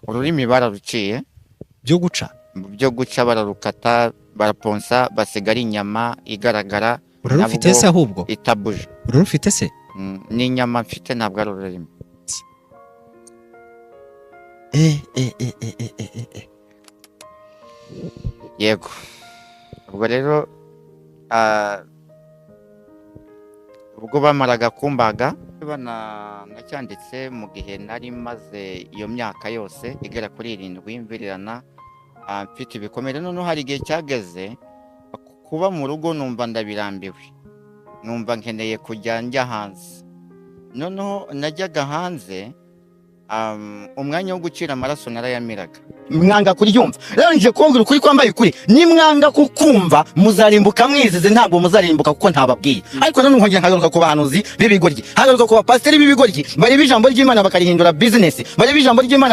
Ururimi bararuciye. Byo guca? Byo guca, bararukata, baraponsa, basigara inyama igaragara. Urarufite Nabwo se ahubwo? Itabuje. Urarufite se? Ni inyama mfite, ntabwo ari ururimi. Eh, eh, eh, eh, eh, eh, eh, eh. Yego, ubwo rero ubwo bamaraga kumbaga nacyanditse mu gihe nari maze iyo myaka yose igera kuri 7 mvirirana, mfite ibikomere. Noneho hari igihe cyageze kuba mu rugo numva ndabirambiwe, numva nkeneye kujya njya hanze. Noneho najyaga hanze, umwanya wo gucira amaraso narayamiraga. Mwanga kuryumva. Rero nje kubabwira ukuri kwambaye ukuri. Nimwanga kukumva muzarimbuka mwizize, ntabwo muzarimbuka kuko ntababwiye. Ariko nanone nkongera nkagaruka ku bahanuzi b'ibigoryi, nkagaruka ku bapasiteri b'ibigoryi bareba ijambo ry'Imana bakarihindura business, bareba ijambo ry'Imana.